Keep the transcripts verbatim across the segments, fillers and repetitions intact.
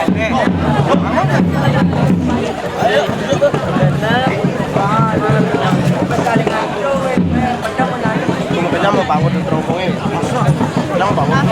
Kung pwede mo, bawal ng tropa ngayon. Walang bawal.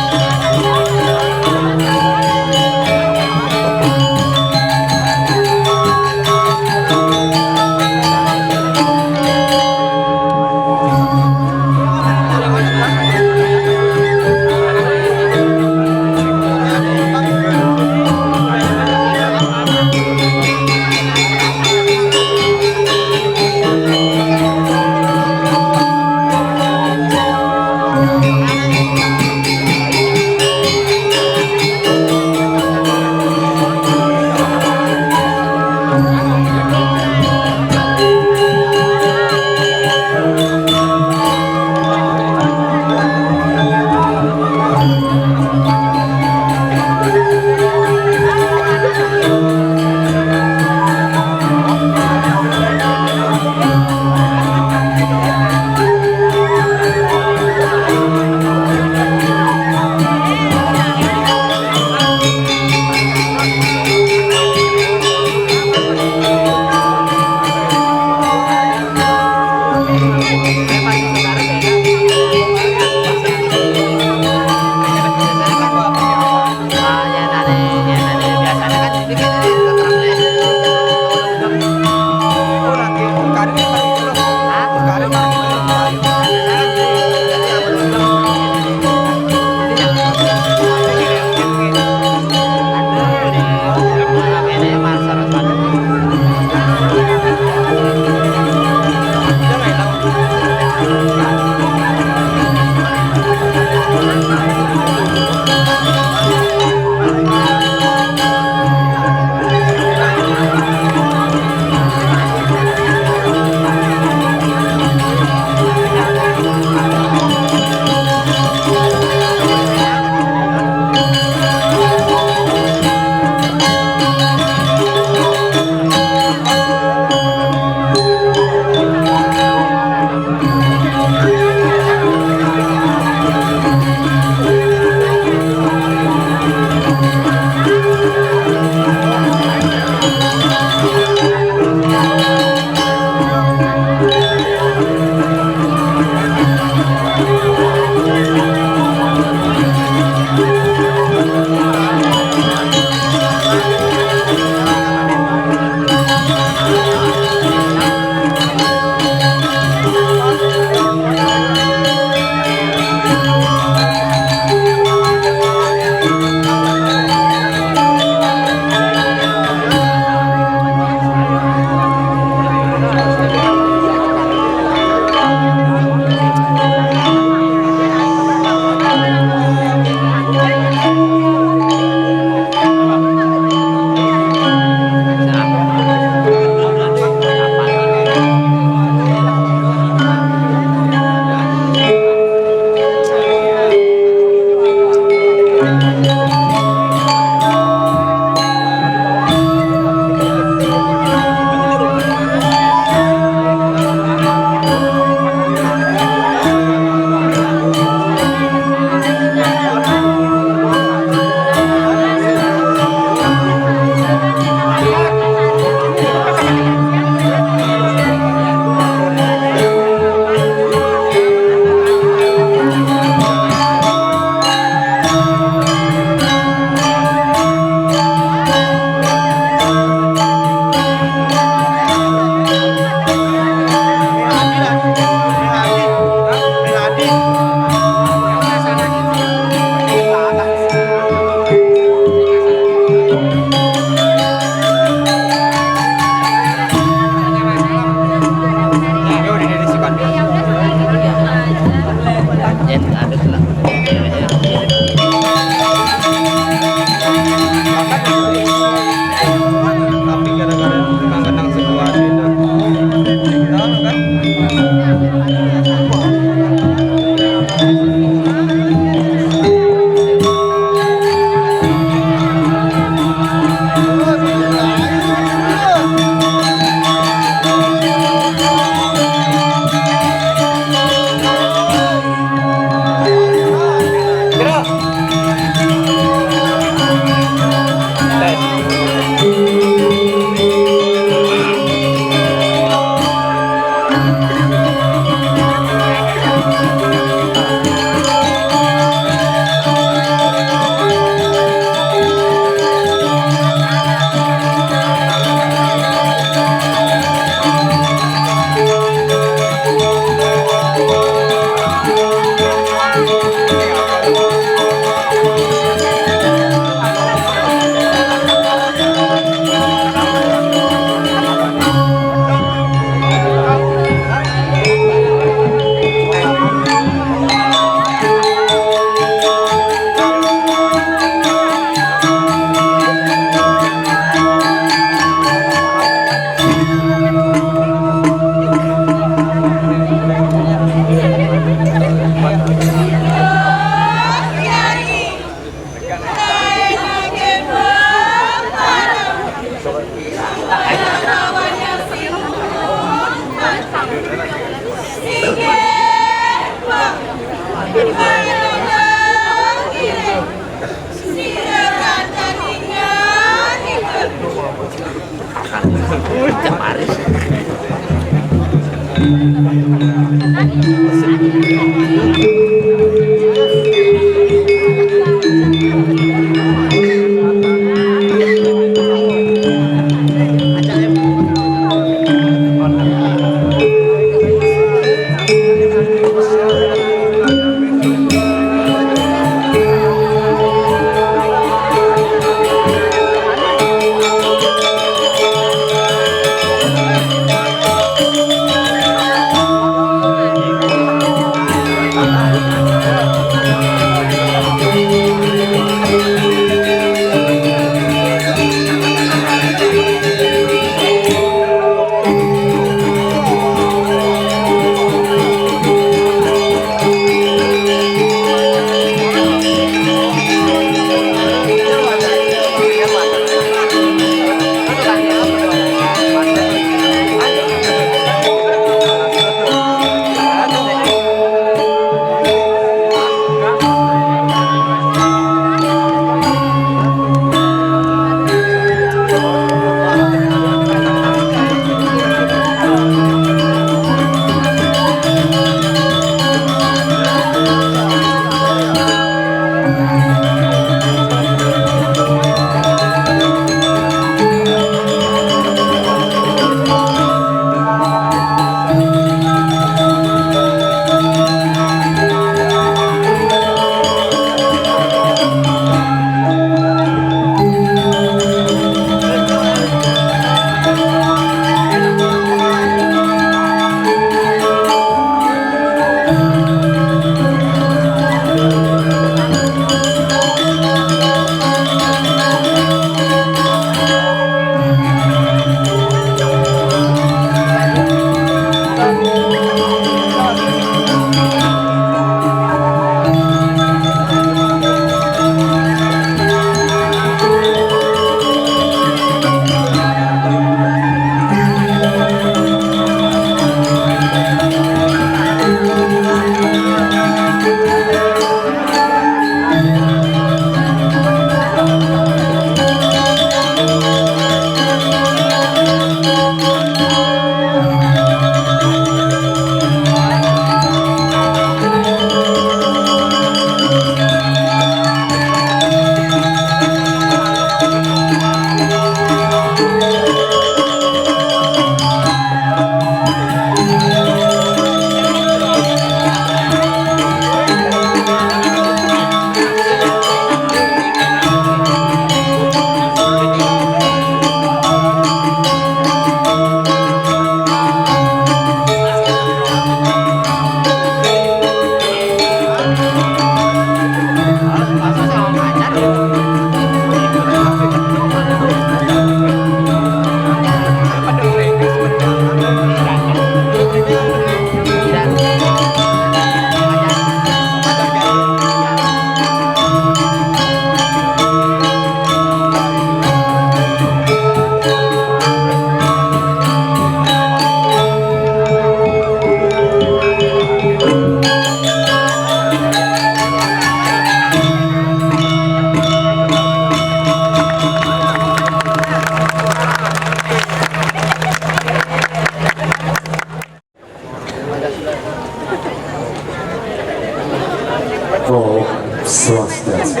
Om Swastiastu.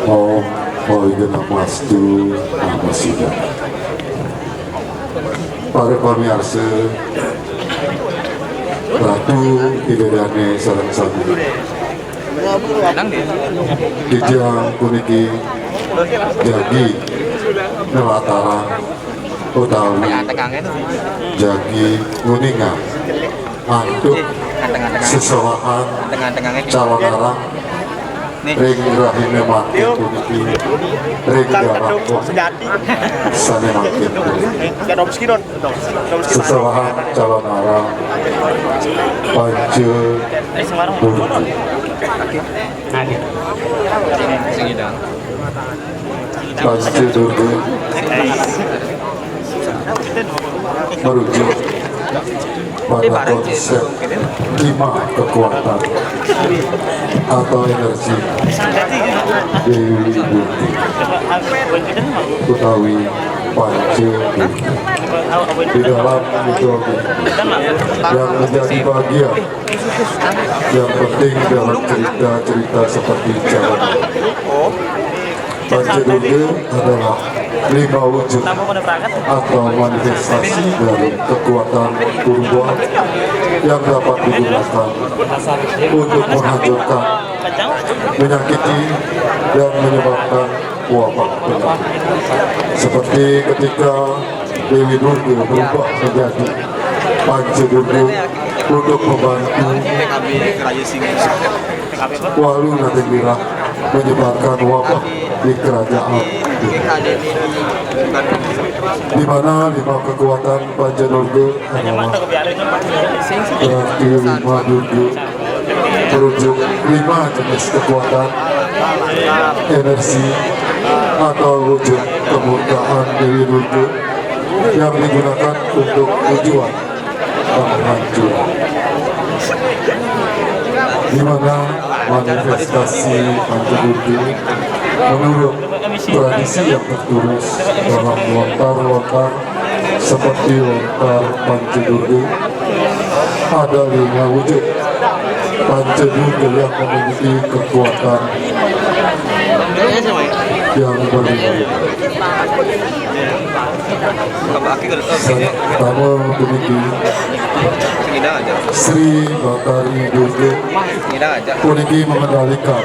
Om Mohidanam Astu Namo Sidam. Para pamiarsa, Ratu Ida Dane sareng sami. Titiang puniki jagi nelatarang utawi jagi nguningang antuk sesowahan calonarang ring rahina mangkin puniki ring galah sane mangkin puniki. Sesowahan calonarang panca durga. Panca durga merujuk pada konsep lima kekuatan atau energi Dewi Durga utawi Panca di dalam mitologi yang menjadi bagian yang penting dalam cerita-cerita seperti Jawa. Panca Durga adalah lima wujud atau manifestasi dari kekuatan purba yang dapat digunakan untuk menghancurkan, menyakiti, dan menyebabkan wabah penyakit. Seperti ketika Dewi Durga berubah menjadi Panca Durga untuk membantu Walu Nadenggirah menyebarkan wabah di kerajaan, di mana lima kekuatan Panca Durga adalah berarti lima Durga, merujuk lima jenis kekuatan, energi, atau wujud kemurkaan Dewi Durga yang digunakan untuk tujuan penghancuran. Di mana manifestasi Panca Durga menurut tradisi yang tertulis dalam lontar-lontar seperti lontar Panca Durga, ada lima wujud Panca Durga yang memiliki kekuatan yang berbeda. Pertama puniki Sri Batari Durga puniki mengendalikan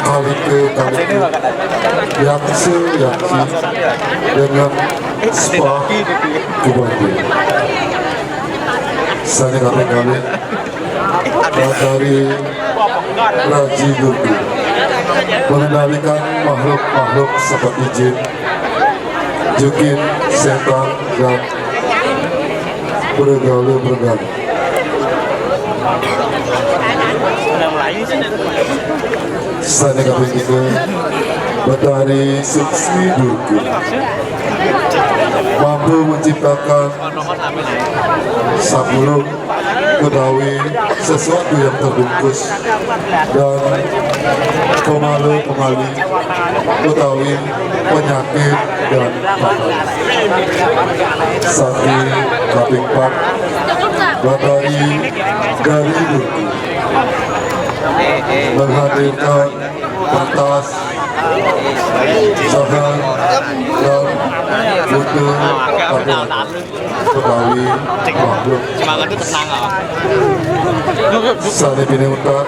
kalika-kalika, yaksa-yaksa dengan spa kubandi. Sané kaping kalih Batari Raji Durga mengendalikan makhluk-makhluk seperti jin, jukin, setan, dan bergala-bergala. Sané kaping tiga, Batari Suksmi Durga mampu menciptakan sabulung utawi sesuatu yang terbungkus dan pemalu-pemali utawi penyakit dan pahala. Sané kaping pat, Batari Gari Durga menghadirkan pentas, saha, dan buta pada utawi makhluk. Semangat itu tenang, ah. Sané pinih untat,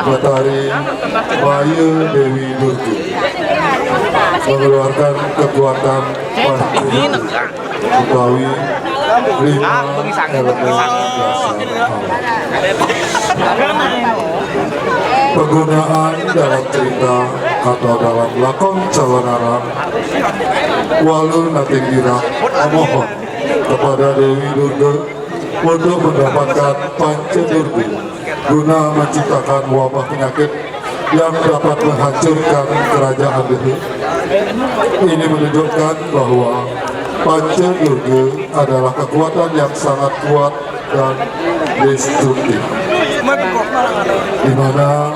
Batari Maya Dewi Durga mengeluarkan kekuatan Panca Durga utawi lima elemen dasar alam. Penggunaan dalam cerita atau dalam lakon Calonarang, Walu Nadenggirah memohon kepada Dewi Durga untuk mendapatkan Panca Durga guna menciptakan wabah penyakit yang dapat menghancurkan kerajaan Dehe. Ini menunjukkan bahwa Panca Durga adalah kekuatan yang sangat kuat dan destruktif, di mana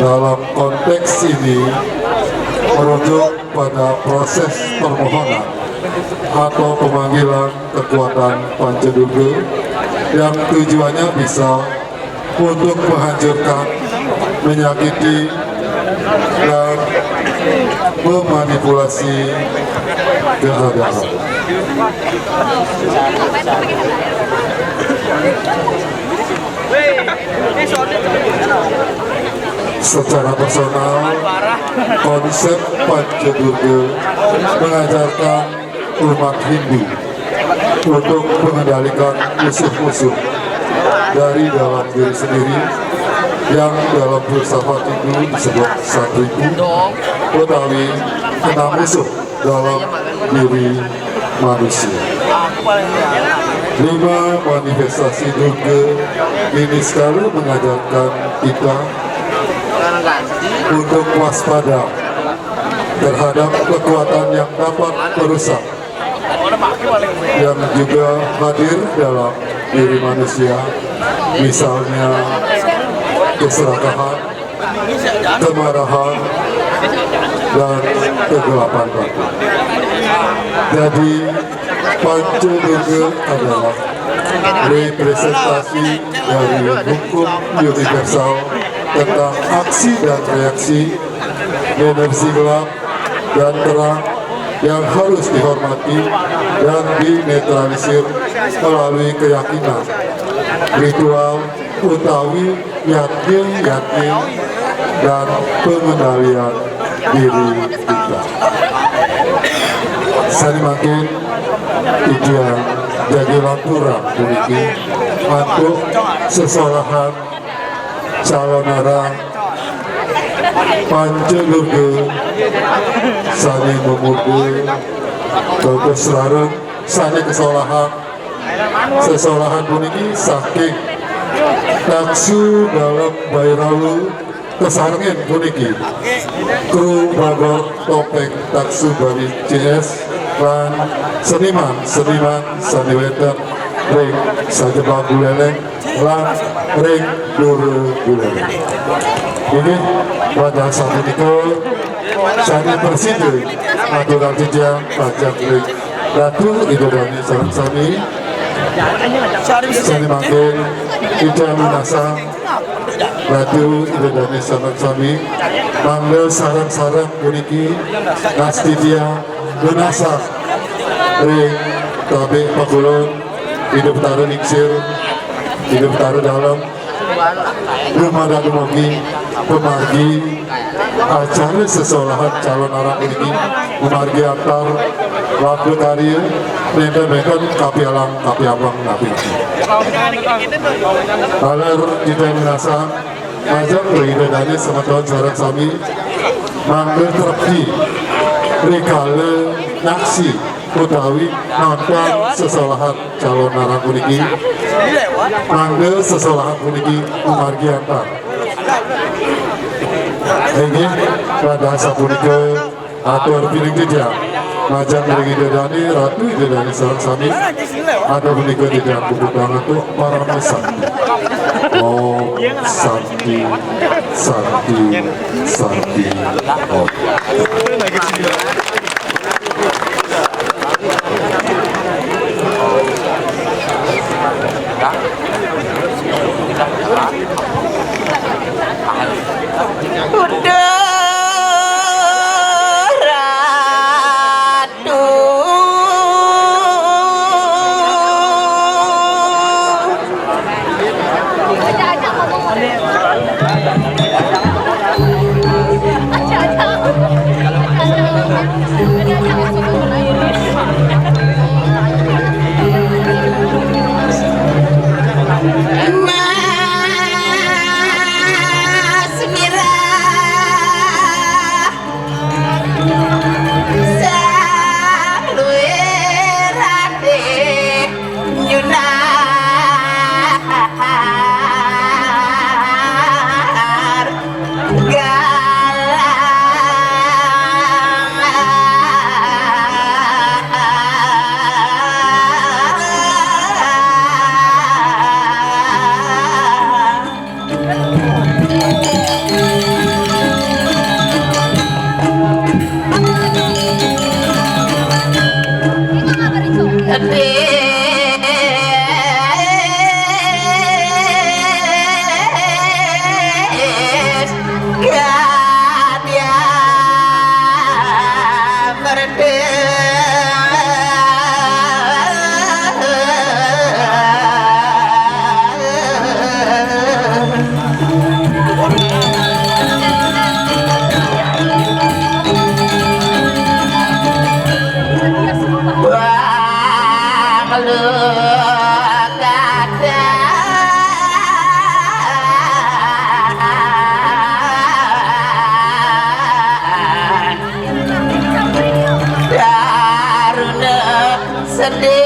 dalam konteks ini merujuk pada proses permohonan atau pemanggilan kekuatan Panca Durga yang tujuannya bisa untuk menghancurkan, menyakiti, dan memanipulasi keadaan. Secara personal, konsep Panca Durga mengajarkan umat Hindu untuk mengendalikan musuh-musuh dari dalam diri sendiri, yang dalam filsafat Hindu disebut satripu, utawi enam musuh dalam diri manusia. Lima manifestasi Durga ini sekali mengajarkan kita untuk waspada terhadap kekuatan yang dapat merusak, yang juga hadir dalam diri manusia, misalnya keserakahan, kemarahan, dan kegelapan waktu. Jadi, Panca Durga adalah representasi dari hukum universal tentang aksi dan reaksi, energi gelap dan terang, yang harus dihormati dan dinetralisir melalui keyakinan, ritual, utawi yakin-yakin dan pengendalian diri kita. Sané mangkin titiang jagi lanturang puniki antuk sesolahan calonarang Panca Durga sané mamurda dados sareng sané kasolahan. Sesolahan puniki saking Taksu Dalem Bairawa, kasarengin puniki kru Bagor Topeng Taksu Bali C S lan seniman-seniman sané wénten ring sajebag Buleleng lan ring dura Buleleng. Inggih, wantah sapunika sané prasida aturang titiang pacang ring Ratu Ida Dané sareng sami. Sané mangkin titiang nunas Ratu Ida Dané sareng sami, mangda sareng-sareng puniki ngastiti nunas ring tabé pakulun Ida Betara Lingsir, Ida Betara Dalem, dumadak dumugi pamargi acara sesolahan calonarang puniki, pamargi antar labda karya, nénten-nénten kapialang kapiambeng napi. Taler titiang nunas majeng ring Ida Dané semeton sareng sami, mangda trepti rikala naksi utawi nonton sesolahan calonarang puniki, mangda sesolahan puniki pamargi antar. Inggih, wantah sapunika atur pining titiang majeng ring Ida Dané, Ratu Ida Dané sareng sami. Atur punika titiang puputang antuk parama santi. Om Santi, Santi, Santi, Om. Buddha Ratu. Mas Mirah. Sedih.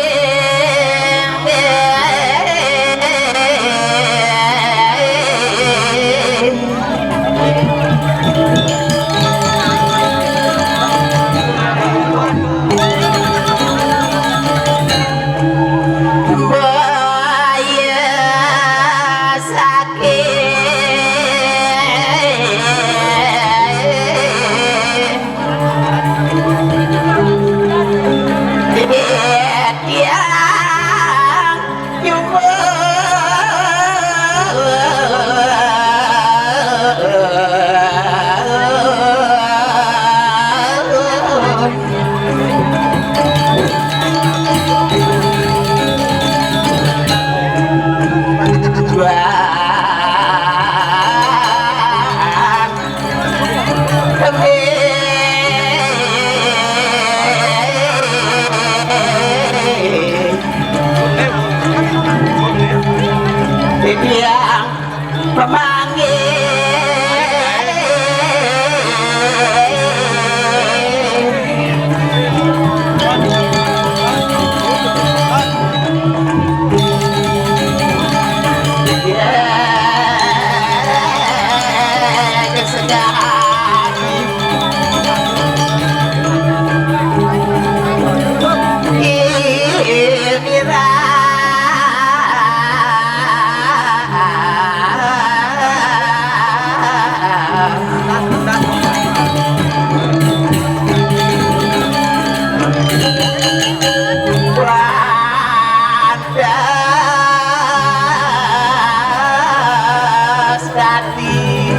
Boya sakit. Pemanggih. Ya, kesedaran. Ih, mira. Wadah. Sati.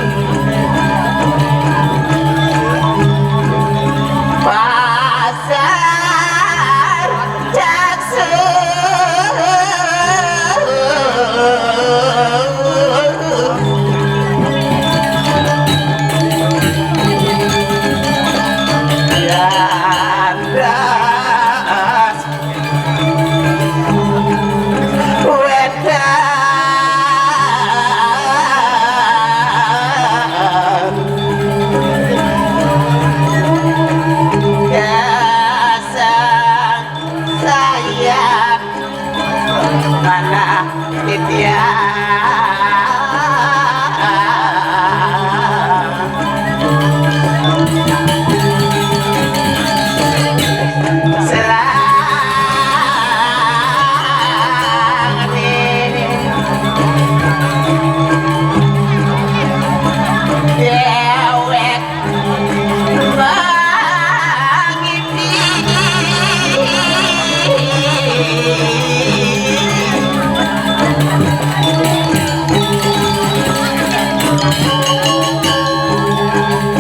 Pasar Caksu. Landas. Wetan. Kasang sayang. Mana titiang. Selang dewek mangidi.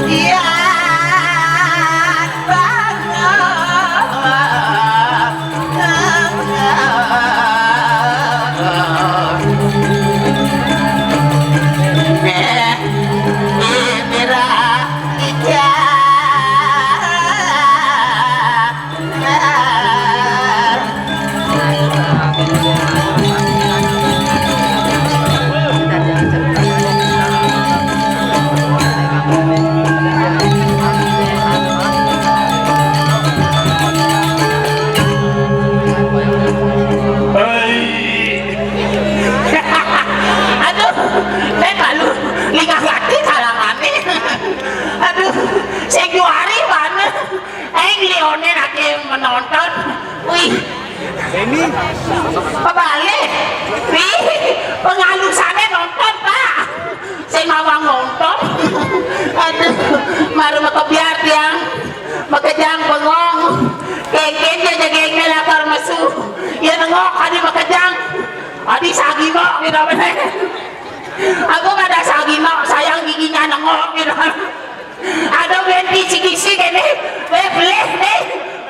Iya. Aduh, saya malu. Lingah hati kalangannya. Aduh, saya juari mana? Eh, Leone lagi menonton. Wih, ini kebalik. Wih, pengalusannya nonton, Pak. Saya mawang nonton. Aduh, maru makebiar tiang. Makejang bengong. Kengken dia jagengnya lapar mesu. Ya nengok, adi makejang. Adi sagino, gitu, bener. Aku pada sagino, sayang giginya nengok, gitu. Ada wenti cikisi kene, weh, beleh nih,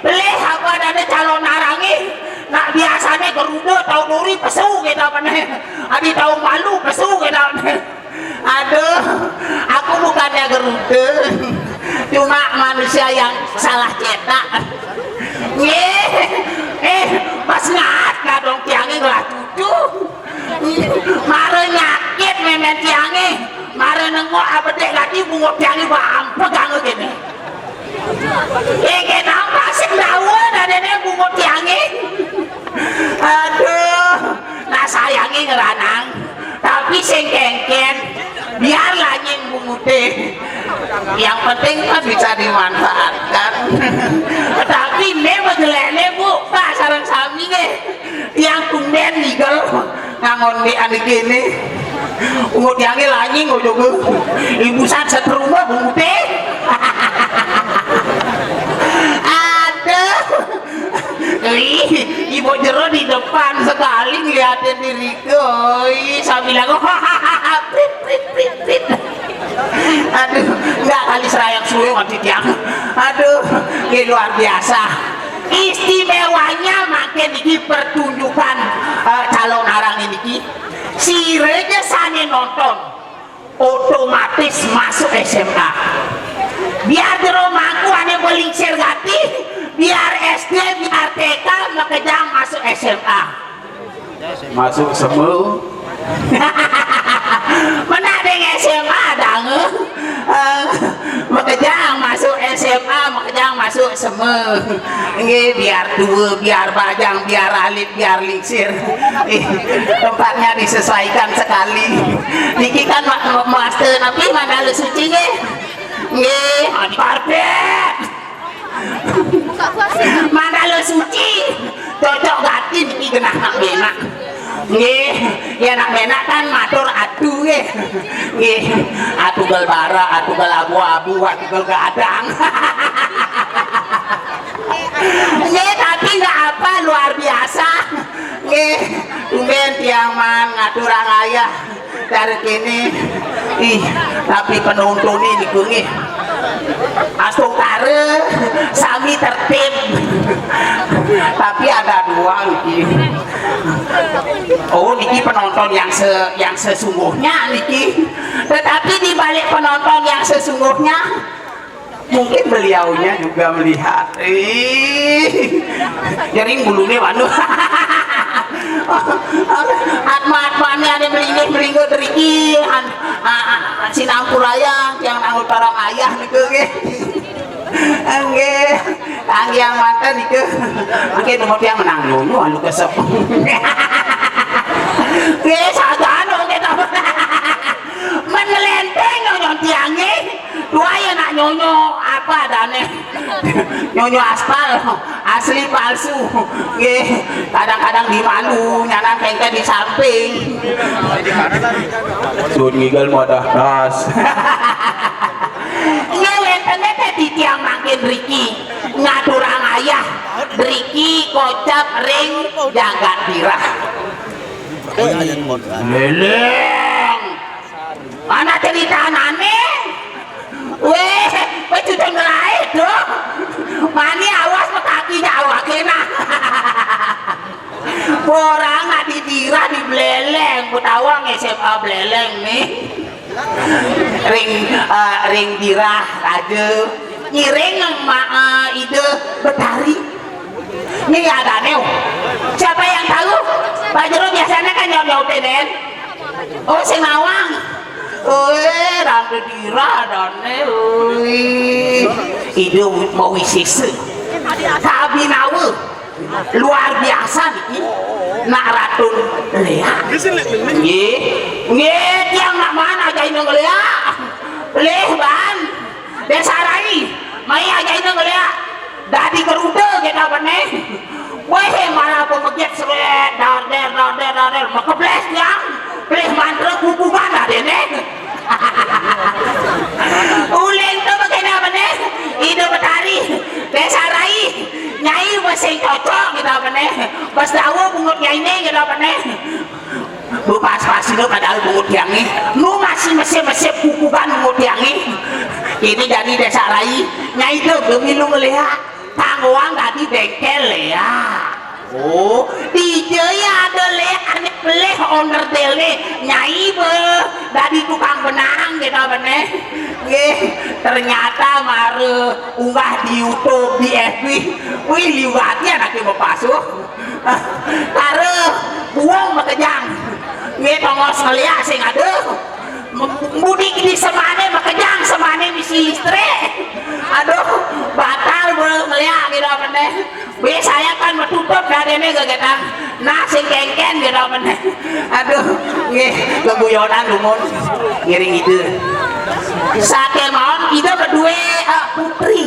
beleh apa adanya calon arangi. Nak biasanya geruda tahu duri pesu gitu apa nih. Adi tahu malu pesu gitu apa nih. Aduh, aku bukannya geruda, cuma manusia yang salah cetak. Nih, eh, pas ngat kadong tiangnya ngelah cucu. Mare nyakit memen tiange, mare nengok abedek lagi bungut tiange bang pegang kene. Iki nampak sing dawa dadene bungut tiange. Aduh, nah sayange ngeranang, tapi sing kengken biar lanying bungute. Yang penting kan bisa dimanfaatkan. Tapi ne bejelekne, Bu, Pak, sareng sami nggih. Tiang tumben nigel ngangon di ane kene. Ungut tiange lanying kok jogo. Ibu sat setruma bungute. Aduh. Ih, ibu jero di depan sekali ngeliatin diriku. Ih, sambil aku prit, prit, prit, prit. Aduh, nggak kali serayang suwe mati tiang. Aduh, ini luar biasa. Istimewanya makin iki pertunjukan, eh, calon arang ini ki. Sire aja sane nonton, otomatis masuk S M A. Biar jero mangku ane belingsir gati, biar S D, biar T K, makejang masuk S M A. Masuk semua. Menak deng S M A dang. Eh, makejang masuk S M A, makejang masuk S M A. Nggih, biar tua, biar bajang, biar alit, biar lingsir. Ih, tempatnya disesuaikan sekali. Niki kan ma-, ma-, master napi mandala suci nggih. Nggih, adi karpet. Mandala suci. Cocok gati niki genah nak menak. Nggih, ya nak menak kan matur atu nggih. Nggih, atu gel bara, atu gel abu-abu, atu gel gadang. Nggih, tapi nggak apa, luar biasa. Nggih, tumben tiang man ngaturang ayah. Cara kene, ih, tapi penonton ini niku nggih. Astungkara sami tertib. Tapi ada dua niki. Oh, niki penonton yang se-, yang sesungguhnya niki. Tetapi di balik penonton yang sesungguhnya, mungkin beliaunya juga melihat. Ih, jaring bulunya waduh. Atma-atmanya ada meringih-meringih deriki. An-, a-, a-, sinampurayang, tiang nangut parang ayah niku nggih. Nggih, tanggiang manten niku. Mungkin umur tiang menang nyonyo anu kesep. Nggih, sajane nggih, ta. Men ngelenteng nyonyo tiang nggih. Dua ya nak nyonyo apa adane? Nyonyo aspal, asli palsu. Nggih, kadang-kadang di malu, nyanan kengken di samping. Sun ngigal madah das. Nggih, wenten teh titiang mangkin riki ngaturang ayah. Riki kocap ring jagat dirah. Leleng. Ana ceritanane. Weh, weh cucun lain dong. Mani awas mekaki nyawa kena. Borang nak didirah di Beleleng, Betawa S M A Beleleng nih. Ring, eh, ring dirah raja, ngiring ma, eh, ide betari. Ini ada nih. Siapa yang tahu? Pak Jero biasanya kan nyautin kan? Oh, sing nawang. Oi, rada dirah dane, oi. Ide mau wisese. Kabinawe. Luar biasa niki. Nak Ratun Lea. Nggih. Nggih, tiang nak mana aja ini ngeliat. Leh, Ban. Desa Rai. Mai aja ini ngeliat. Dadi geruda kita beneh. Weh, malah pemeget seret, darder, darder, darder, mekebles yang, pelih mantra kubukan dah dene. Uling tu begini beneh, ide betari, desa rai, nyai masih cocok kita beneh, pas dawa bungut nyai ni kita beneh. Bukas pas itu padahal bungut yang ni, nu masih masih masih kubukan bungut yang ni. Ini jadi desa rai, nyai tu demi lu melihat. Tangguang dadi bengkel Lea. Oh, dija ya ada Lea ane pelih onderdil ne, nyai be dadi tukang benang gitu beneh. Nggih, ternyata mare unggah di YouTube, di F B. Wih, liwati anake mepasuh. Kare buang makejang. Nggih, tongos ngeliak sing ada. Mudik di semane makejang, semane misi listrik. Aduh, batal bro ngeliak gitu apa deh. Be saya kan metutup dadene gegetan. Nah, sing kengken gitu apa deh. Aduh, nggih, keguyonan dumun ngiring ide. Sate mawon ide berdua, eh, putri.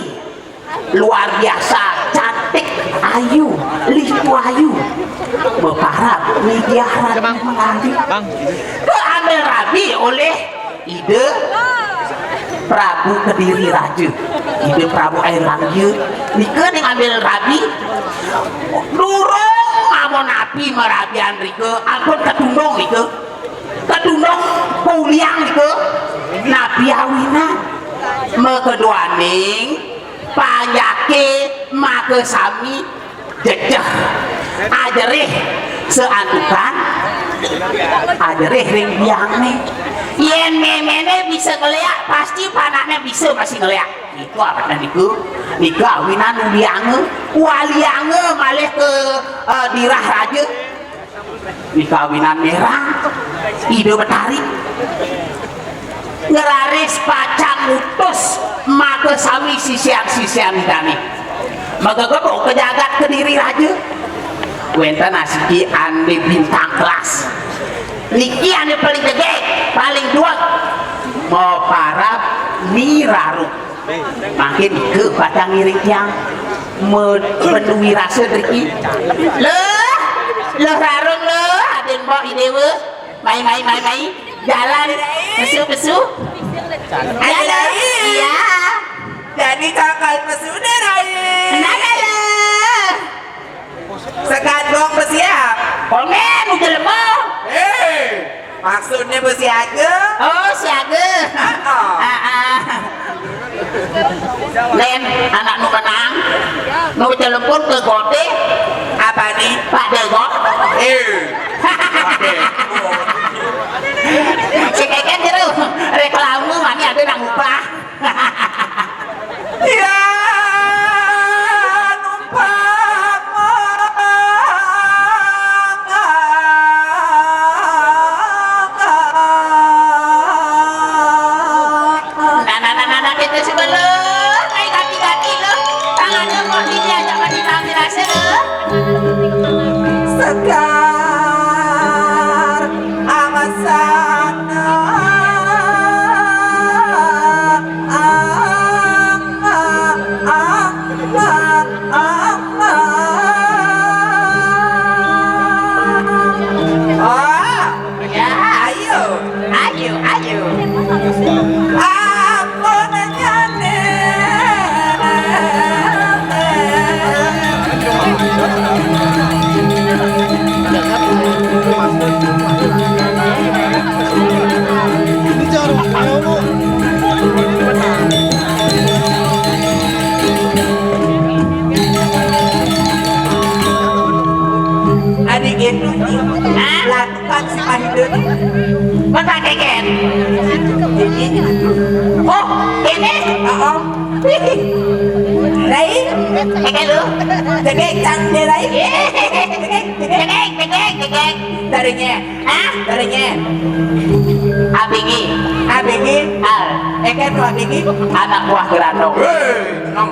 Luar biasa, cantik, ayu, liku ayu. Beparab, Widya Radmana. Bang. Keambil rabi oleh Ida Prabu Kediri Raja. Ida Prabu Air Manggia. Nika ning ambil rabi. Durung amun api merabian rika, ampun ketundung rika. Ketundung kuliang rika. Napi awinan? Makeduaning Panjake makasami jejeh. Ajerih seantukan, ajerih ring biangne. Yen memene bisa ngeliak, pasti panakne bisa masih ngeliak. Itu apa niku? Niku awinan biange, waliange malih ke, eh, dirah raja. Di kawinan merah. Ida Betari ngeraris pacang ngutus makasami sisian-sisian Ida dané. Magegedug ka jagat Kediri Raja. Wénten asiki ané bintang kelas. Niki ané paling jegég, paling dueg. Maparab Nyi Rarung. Mangkin ké pacang ngiring tiang me-, menuhi rasa driki. Leuh, leuh Rarung leuh, adén mbok idéwa. Mai, mai, mai, mai. Jalan. Pesu, pesu. Ada jalan. Iya. Jadi cakal pesu deh, Rai. Nah, jalan. Sekat gong bersiap. Kongen, udah lemah. Hei, maksudnya bersiaga. Oh, siaga. Ah, ah. Ah, ah. Lén, anak nu menang, nu celempun ke goté. Apa nih? Pak Dégok. Eh, Pak Dégok. Sing kékén jero, reklame mani ada nang upah. Ya, numpang. Nah, nah, nah, nah, nah, kita sebelum. Ayo, ganti-ganti, lo. Tangannya mau diajak, mau diambil hasil, lo. Sekar amasana. Ama, ama, ama. Oh. Ya, ayo, ayo, ayo. Apa nanyane? Adik itu. Hah? Kan si Mahidun. Mata keken. Oh, ini? Heeh. Rai? Keken lu? Cekek, cang, deh, Rai. Cekek, cekek, cekek, cekek. Darinya. Hah? Darinya. Abigi. Abigi? Al. Eken lu Abigi? Anak buah Gerandong. Hei, tenang.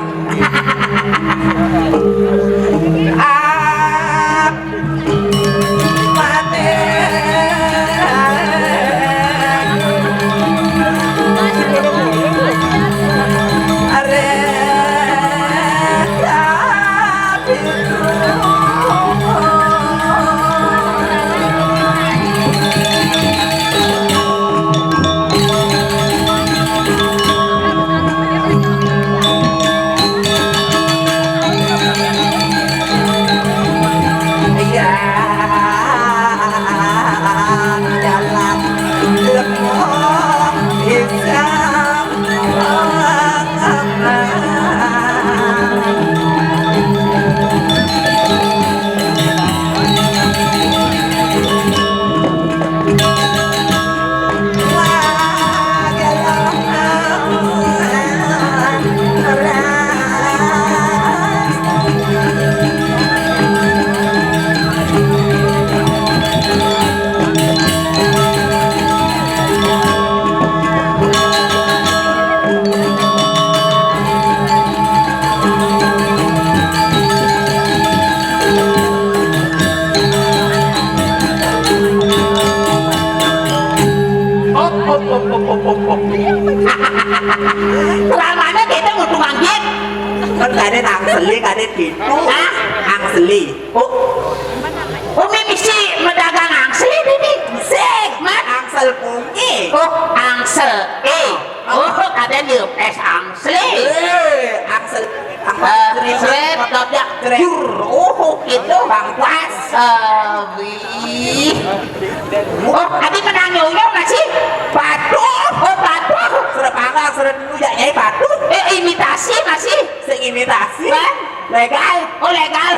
Ah. Op, op, op, op, op, op, op. Selamanya kita ngutung anggit. Kan kadén angseli, kadén pintu. Hah? Angseli. Oh. Umi misi medagang angseli, Bibi. Sik, man. Angsel pungi. Oh, angsel. Eh. Oh, kadén yeuh es angseli. Eh, angsel. Eh, srét, srét, jur. Oh, gitu. Bang Pas. Eh, wih. Oh, adi menang yoyo masih? Patuh. Oh, patuh. Srét panggang, srét dulu ya, Nyai patuh. Eh, imitasi masih? Sing imitasi. Kan? Legal. Oh, legal.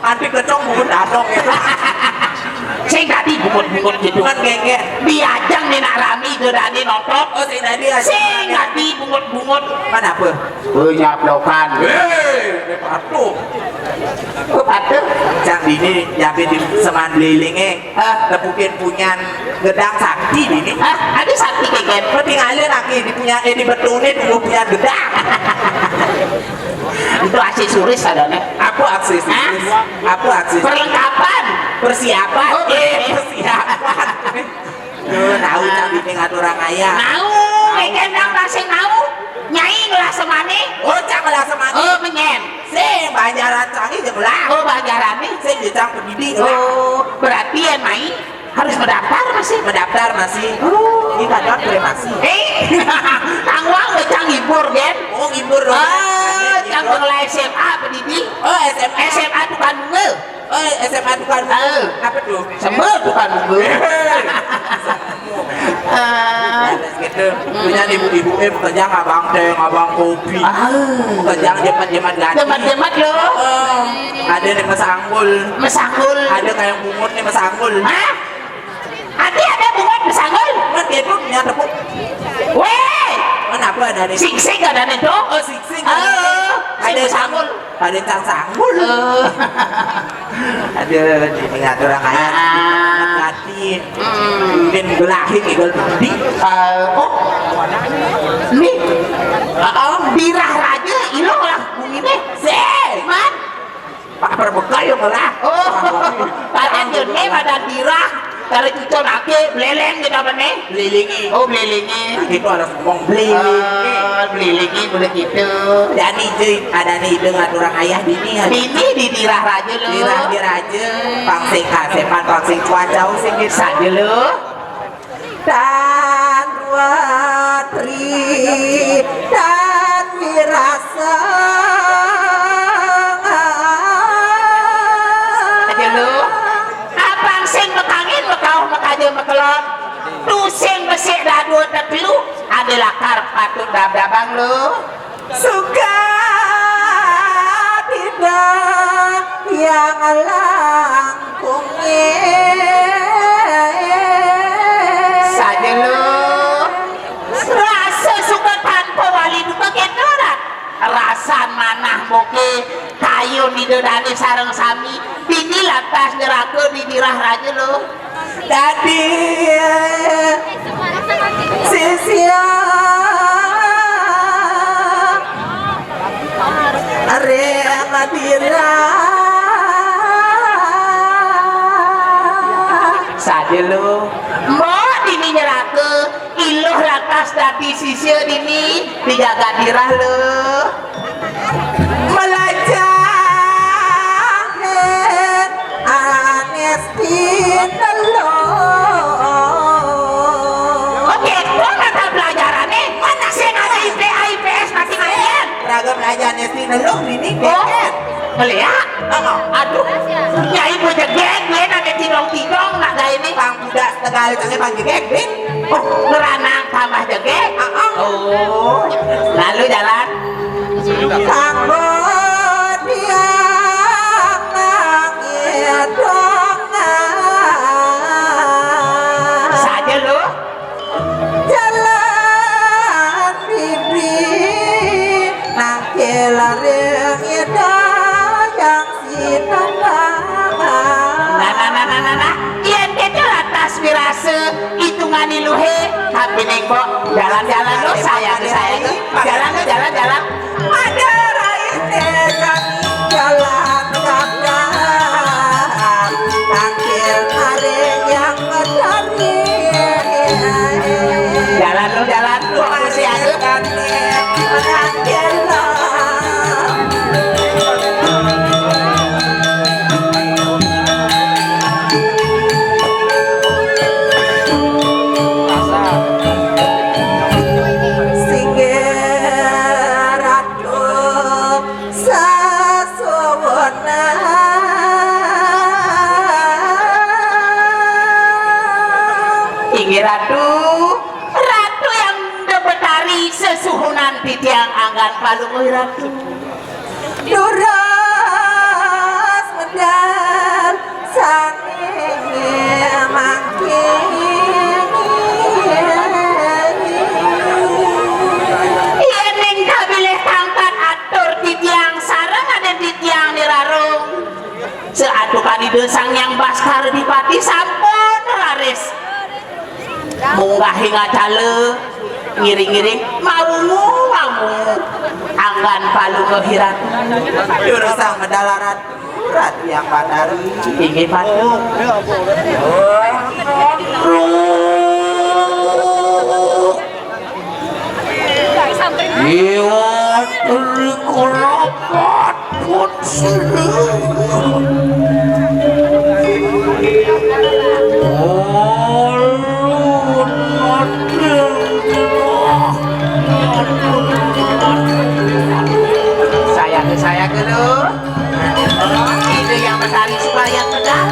Nanti kecong mun datang itu. Sing dadi bungut-bungut gitu. Kan geger. Diajang nih nak rami, udah dadi nonton. Oh, sing dadi aja. Sing dadi bungut-bungut. Kan apa? Penyaplokan. Hei, patuh. Kok patuh? Cang dini, jabe di seman belilingnya. Hah? Tepukin punyan gedang sakti dini. Hah? Ada sakti keket? Mesti ngalir lagi di punya, eh, di betulnya dulu punya gedang. Itu aksesoris adanya. Apa aksesoris? Hah? Apa aksesoris? Perlengkapan. Persiapan. Oh, eh, persiapan. Tuh, tahu, Cang, bini ngatur orang kaya. Tahu, mejen nang masih tahu. Nyai ngelah semane. Oh, Cang ngelah semane. Oh, menyen. Sing, banjaran Cang ini ngelah. Oh, banjaran nih. Sing, Cang pendidik. Oh, berarti ya, Mai, harus mendaftar masih. Mendaftar masih. Oh. Ini kadang kremasi. Eh, tangwang Cang ngibur, Gen. Oh, ngibur dong. Oh, Cang ngelah S M A pendidik. Oh, S M A. S M A tukang bunga. Oh, S M A tukang bunga. Eh. Apa tuh? Sembel tukang bunga. Eh. Gitu. Punya ibu-ibu, eh, pekerja ngabang teh, ngabang kopi. Ah. Pekerja jemat-jemat gati. Jemat-jemat lo. Eh, ada nih mesanggul. Mesanggul. Ada kayak bungut nih mesanggul. Hah? Ada, ada bungut mesanggul? Kan dia tuh punya tepuk. Weh. Kenapa ada nih? Sing-sing ada nih tuh. Oh, sing-sing. Eh, ada mesanggul. Ada cang sanggul. Eh. Ada di ngatur orang kaya. Ah. Hati. Hmm. Bin belahin igol di. Eh, oh. Nih. Heeh. Dirah raja iloh lah bumi nih. Sih. Man. Pak berbekal yang lah. Oh. Padahal jenis pada dirah. Kalau kita laki beleleng kita apa nih? Belilingi. Oh, belilingi. Nah, itu harus ngomong belilingi. Oh, belilingi boleh gitu. Dani je, ada nih ide ngatur orang ayah dini, ya. Dini di dirah raja lo. Dirah di raja. Pangsing kasepan, pangsing cuaca, sing gitu. Saja lo. Dan watri, dan wirasa. Aja lo. Abang sing mekangin, mekauh, mekaja, mekelon. Tusing besik dadua tetelu, ada lakar patut dabdabang lo. Suka tidak yang langkungnya. Saja lo. Rasa suka tanpa wali duka kita dah. Rasa manah moke kayu nida dani sareng sami. Dini lantas neraka di dirah raja lo. Dadi sisia ring Madira. Saja lo. Mbok dini nyeraka, iluh lantas dadi sisia dini di jagat dirah lo. Melajahin anis pinelo. Oke, gua kata pelajarannya, mana sih ada I P A, I P S, mati kalian? Raga pelajaran S D dulu, ini. Oh, geger. Melihat? Oh. Aduh, nyai mau jegeg, dia nanya tidong-tidong, nak gaya ini. Pang budak setegal, cengnya pang jegeg, Bin. Oh, ngeranang tambah jegeg. Ah, ah. Oh, lalu jalan. Kanggo tiang nang idongan. Saja lo. Jalan bibi nang kelaring idayang sinambangan. Nah, nah, nah, nah, nah, nah. Yen kita lantas wirasa hitungan iluhe, tapi neng kok jalan-jalan lo, saya tuh, saya tuh. Jalan lo, jalan, jalan. Ada raine kami jalan dagang, tangkil mari yang betari. Jalan lo, jalan lo, masih ada. Tangkil lo. Singgih Ratu sesuwunan. Inggih Ratu, Ratu yang betari sesuhunan titiang anggan palungguh Ratu. Durus medal sane Ida Sang Hyang Baskara Dipati sampun raris munggahing acala, ngiring-ngiring mawungu-mawungu anggan Palungguh Ratu. Durusang medal Ratu, Ratu Hyang Batari. Inggih, Patih. Iya, Tri Kurapat pun sini. Ulun mati. Saya ke, saya ke lu. Itu yang besar, itu yang besar.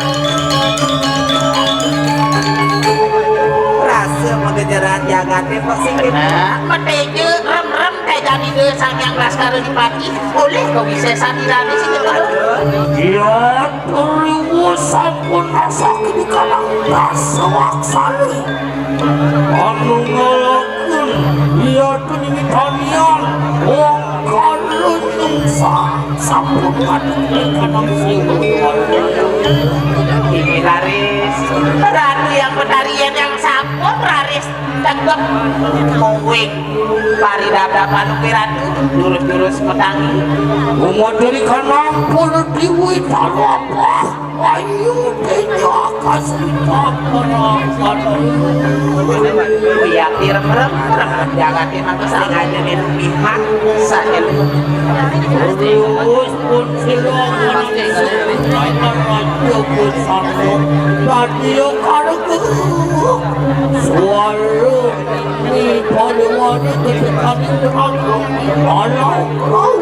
Rasa mengejaran jagaté pesingkir. Nah, meteja rem-rem téh jadi dé Sang Hyang Baskara Dipati. Olih kawisésan irané sing ketemu. Iya, triwu sampun asaki di kalang dasa waksana. Anu ngalaken, iya, tuningitanian. Wong kalun nungsa. Sampun ngadeg ing kanang siwun. Inggih raris, Ratu Hyang Betari, yén yang sampun raris tegep mungguing paridabdab Palungguh Ratu, durus-durus matangi. Umadari kanang pun diwi talapah, ayu teja kasita. Wiakti rem-rem, rem-rem jagaté mangké sing aja ning pihak saélu. Terus pun sila manusia Raja Pusaka. Raja Karga. Suara ni pada wani ketekan terang. Walau kau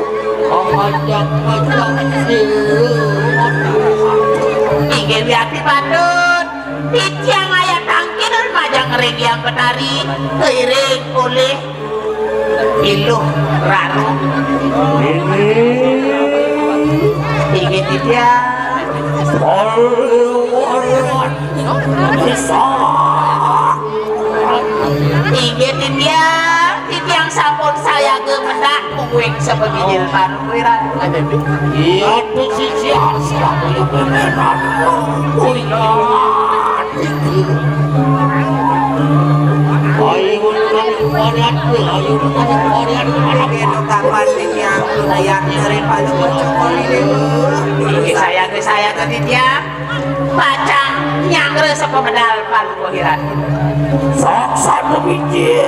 mengajak-ajak sila. Inggih, wiakti patut. Titiang ayah tangkil majeng ring Hyang Betari, kairing olih Iluh Ratu. Inggih titiang. Inggih titiang, titiang sampun sayaga mendak mungguing sababinil Palungguh Ratu. Iya, tu sisi asal. Ayo, ayo, ayo, ayo. Kapan ini aku layak dari Palungguh Cokor ini? Saya ke, saya ke titiang. Pacang nyanggra sepemedal Palungguh Ratu. Sok satu biji.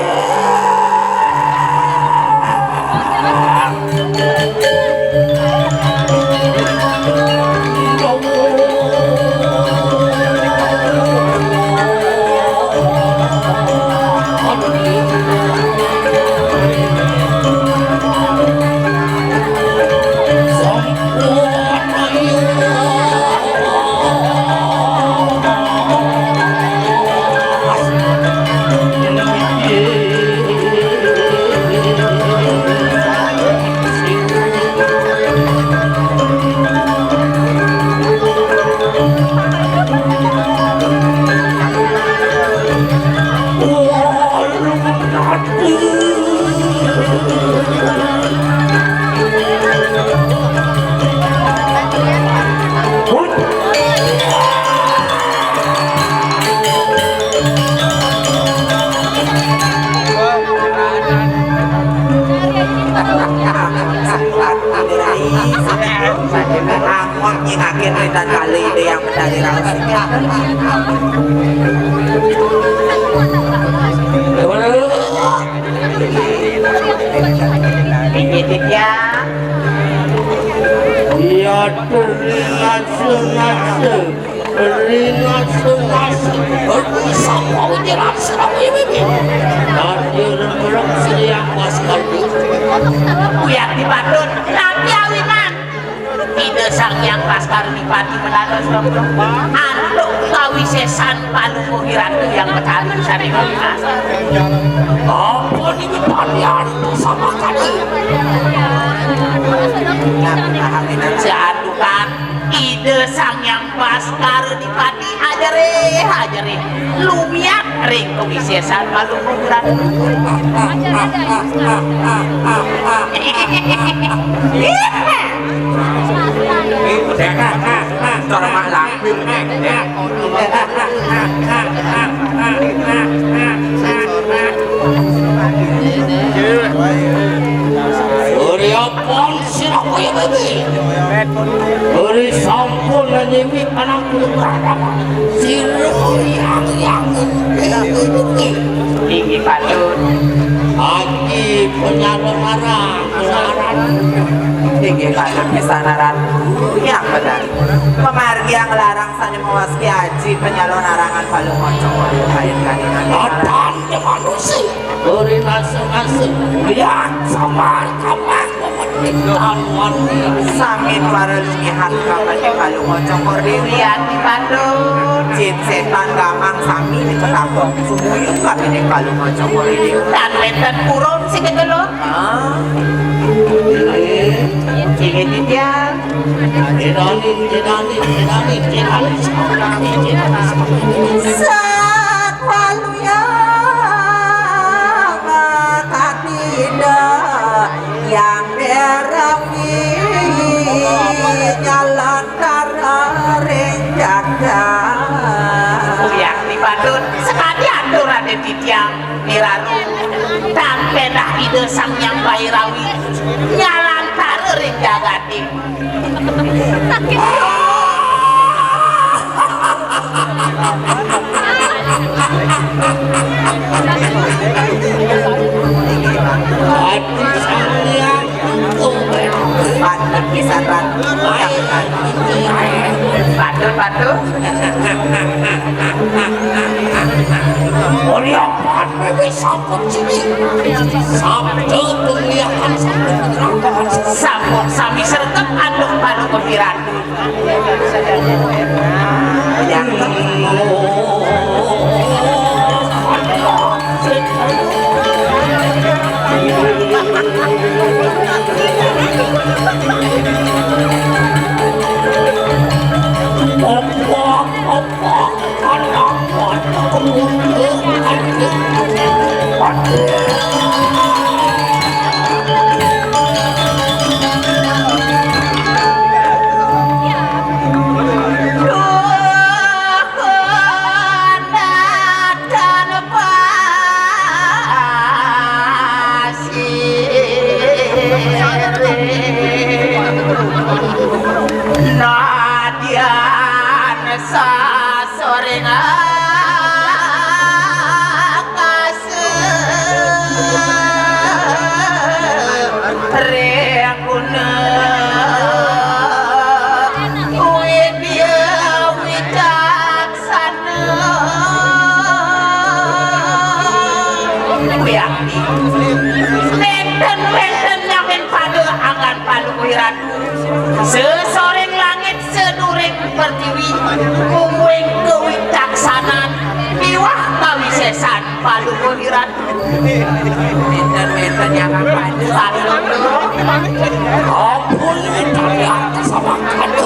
Angkot nyingakin Ridwan Kali itu yang mencari raus. Ini dia. Iya, tuh, nasi, nasi. Ringas-ringas, aduh, sapa ujar asrama ini? Tadi rem-rem siang pas kali. Wiakti patut, napi awinan? Ida Sang Hyang Baskara Dipati melados antuk kawisésan Palungguh Ratu Hyang Betari sané. Apa niki panian sama kali? Seadukan Ida Sang Hyang Baskara Dipati ajerih. Jering lumiat ring kawisésan Palungguh Ratu. Cara mak lampir. Uri apaan sira kaya bébé? Uri sampun nyimik anak kuda. Sira yang yang. Inggih patut. Agi penyalo marang. Inggih patut pisan Ratu. Yang benar. Pamargi yang larang sané mawaski aji penyalo larangan Palungguh Cokor. Kain kain. Atan manusia. Uri nasa-nasa. Lihat samar kamar pemetikan mandi. Sami para lumihat kapan di Palungguh Cokor Déwi ati patut. Jin sétan gamang sami di ketapok. Sumuyung kapan di Palungguh Cokor Déwi. Tan wénten purun sing ketelur. Ah. Inggih titiang. Inani, inani, inani, inani. Satwaluya katida yang berawi nyalantar ring jagat. Uyah dipatut sakadi atur Raden titiang. Miraru, tan pédah Ida Sang Hyang Bairawi nyalantara ring jagaté. Ati Sang Hyang Batur, batur. Uli apan mimih sampun sini. Sabda penglihakan sampun penerangkan. Sampun sami sregep antuk Palungguh Ratu. Ya. Nadyan sasoring akasa ring guna widya wicaksana. Wiakti. Nénten wénten nyamin pada anggan Palungguh Ratu. Sesoring langit, seduring pertiwi, mungguing kawicaksanan miwah kawisésan Palungguh Ratu. Nénten-nénten yang apa aja. Ampun, sama kado.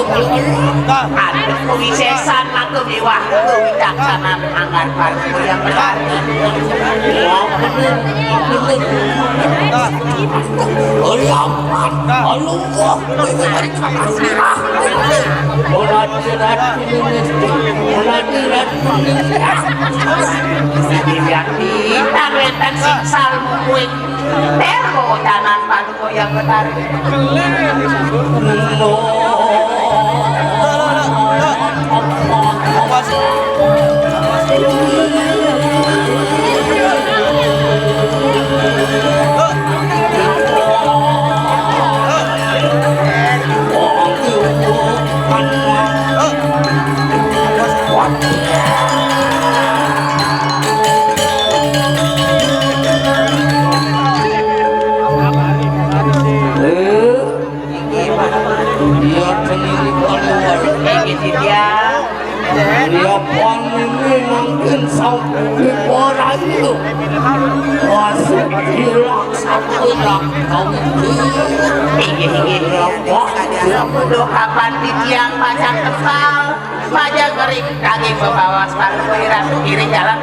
Aduh, kawisésan maka miwah kawicaksanan anggan Palungguh yang benar. Uli apan, Palungguh. Mula dirat, mula dirat. Dilihat di tangan sing salmu kuing. Termo tangan Palungguh yang Betari. Iya, sendiri keluar. Iya, panini mungkin sampai di orang itu. Masuk hilang satu hilang. Inggih, inggih. Wah, ya. Duh, kapan titiang pacang kepal? Majeng ring kangge pemawas partu Ratu, iring jalan.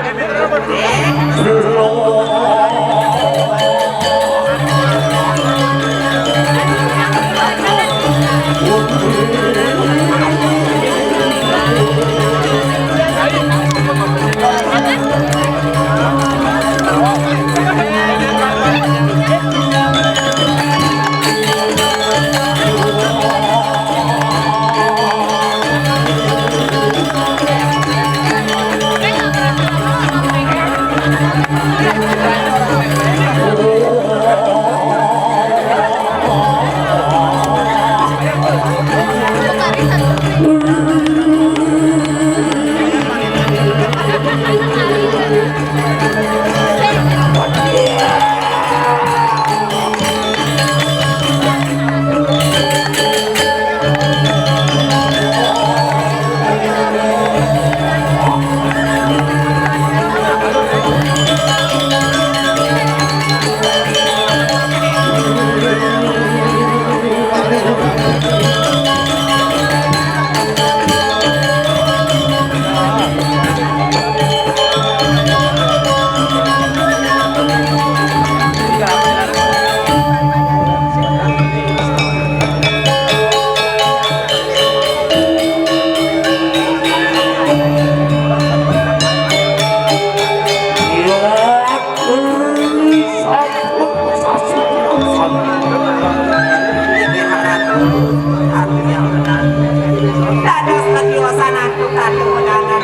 Dados ketiosan antuk ratu wedangan.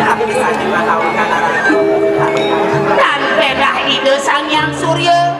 Abdi sami mahawa kalaran. Dan pedah Ida Sang Hyang Surya